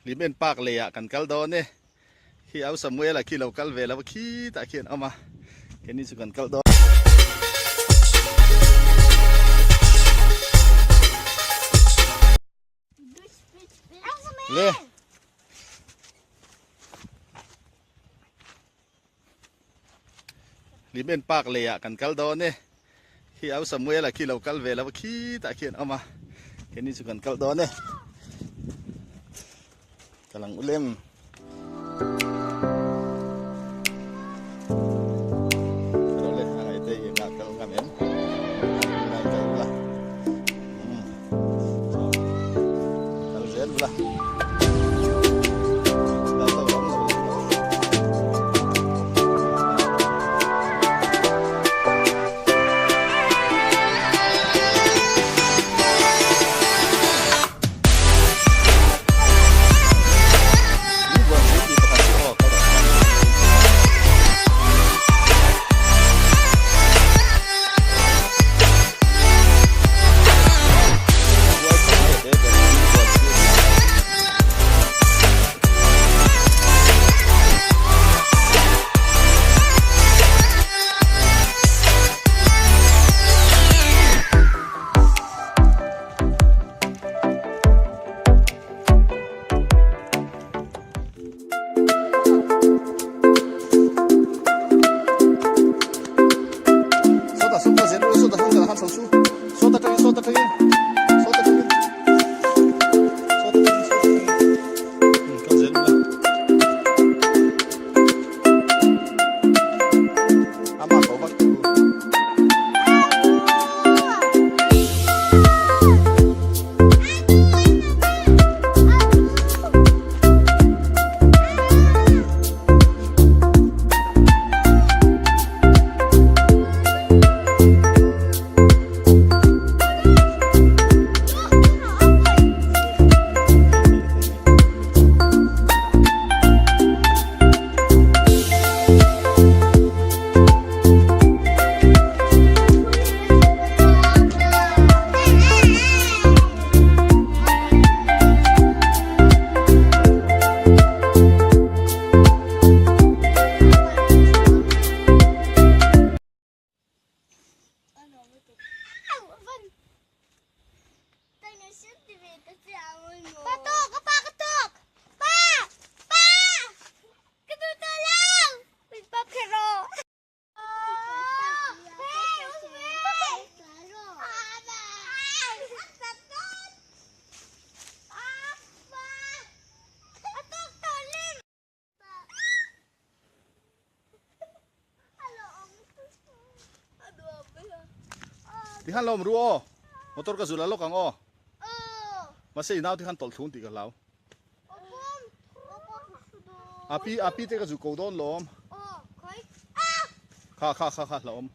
Limen Park lei ah kan kal dawn e. Khi au Samuel a khi lo kal ve lo a khitah khian awm a, keini chu kan kal dawn. Le. Limen Park lei ah kan kal dawn e. Khi au Samuel a khi lo kal ve lo a khitah khian awm a, keini chu kan kal dawn e. Ka lang ulem. Rawh le, a ngaihte hi engah kal ngam em? Ngai kal ula. Kal zel ula. Tikhan lo awm ru aw, motor ka zul a lawk ang aw. Mahse i nau tikhan tawlh thlung tih ka hlau. Api api te ka zu ko dawn lawm. Kha kha kha kha hlauhawm.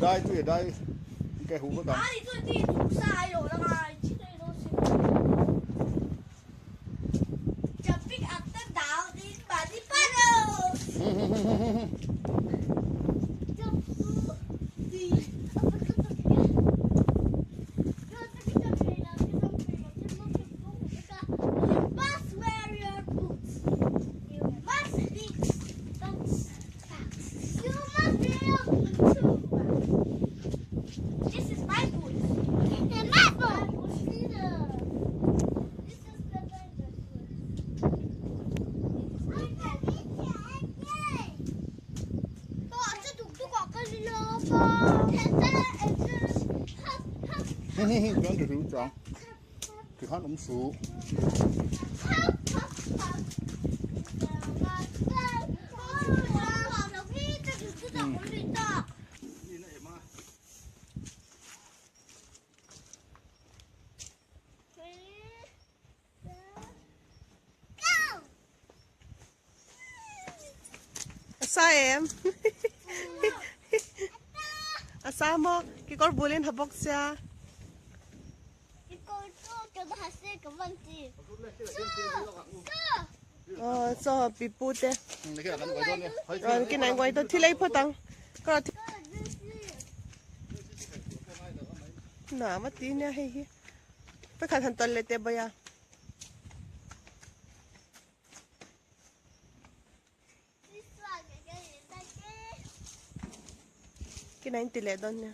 dai tui a dai cái hú cái Chuan tikhan awm suh. A sa em a sa maw kekawr bul in ha bawk sia. Aw chaw pipu te rawn kin an ngawi dawn thil ei phawt ang ka nuam a ti nia hei hi pakhat han tawlh leh teh bawih a. Kina in ti leh dawn nia.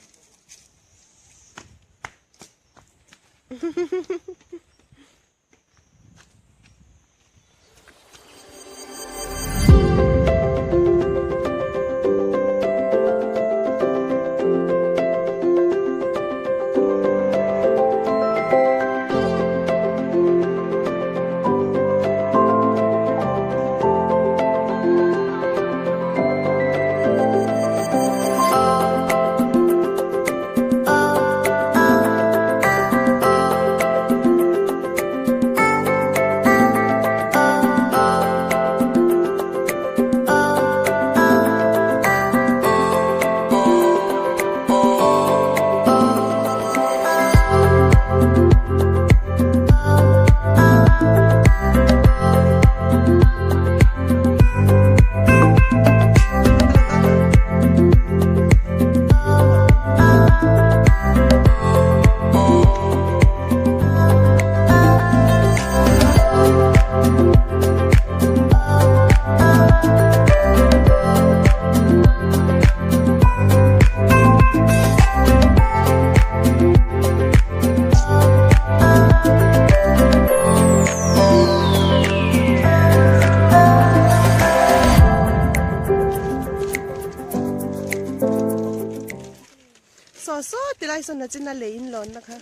Saw saw ti lai sawn a chin a lei in lawn na kha.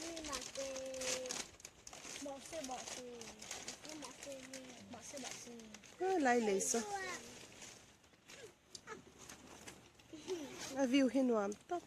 Lai lei saw. A view hi nuam tawp.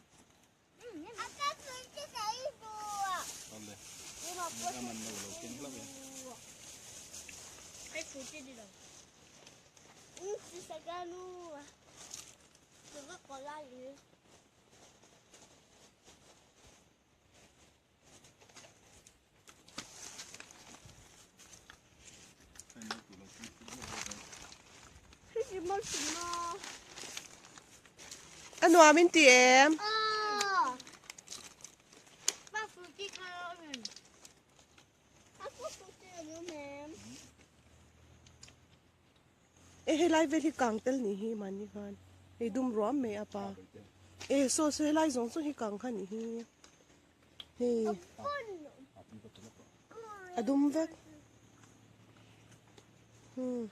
A nuam in ti em? E helai vel hi kang tel ni hi mahni khan hei dum ruam mai a pa e saw saw helai zawng zawng hi kang kha ni hi hei a dum vek hmm.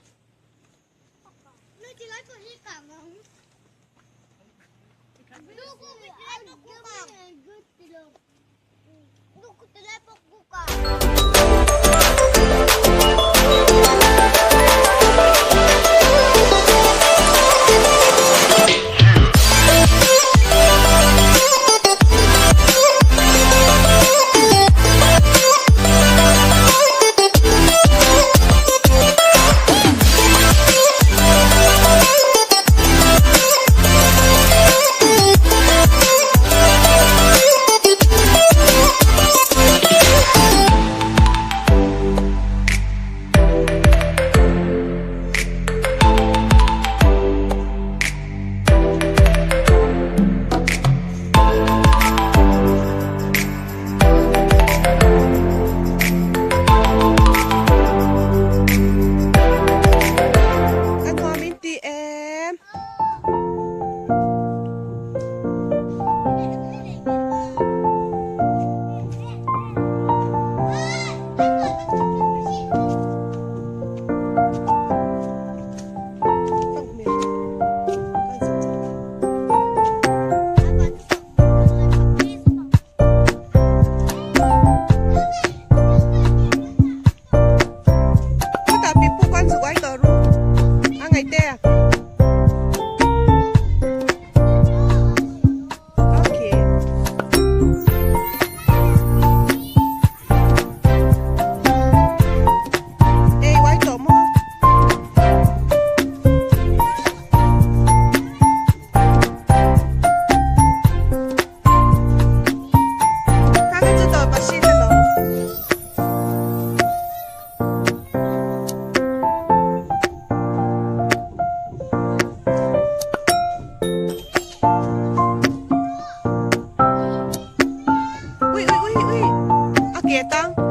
ke tang a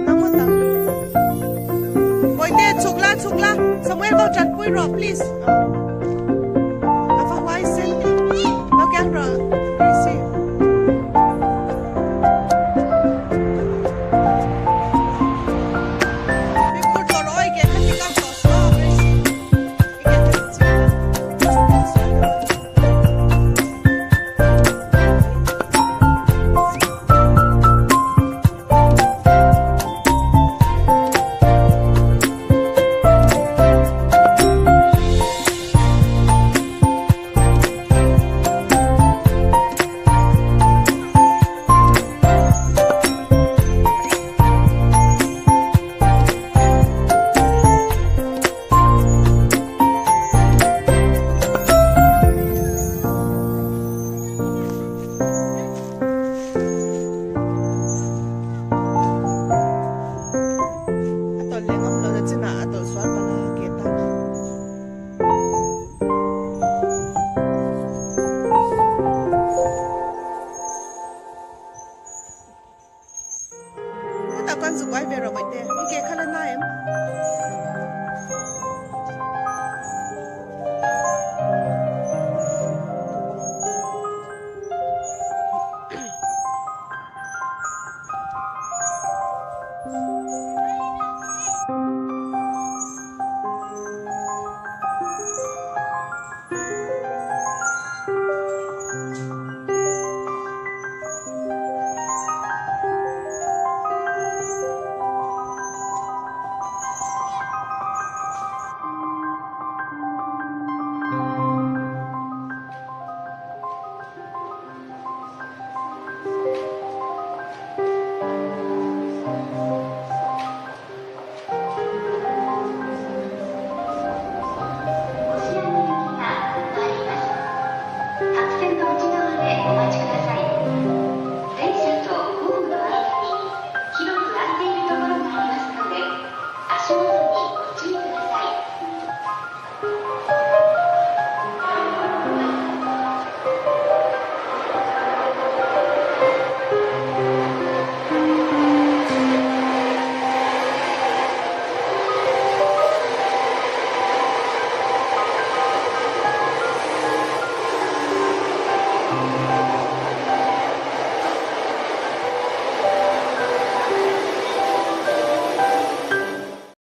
na ngawt ang. Bawihte chhuk la chhuk la Samuel vo tanpui rawh please.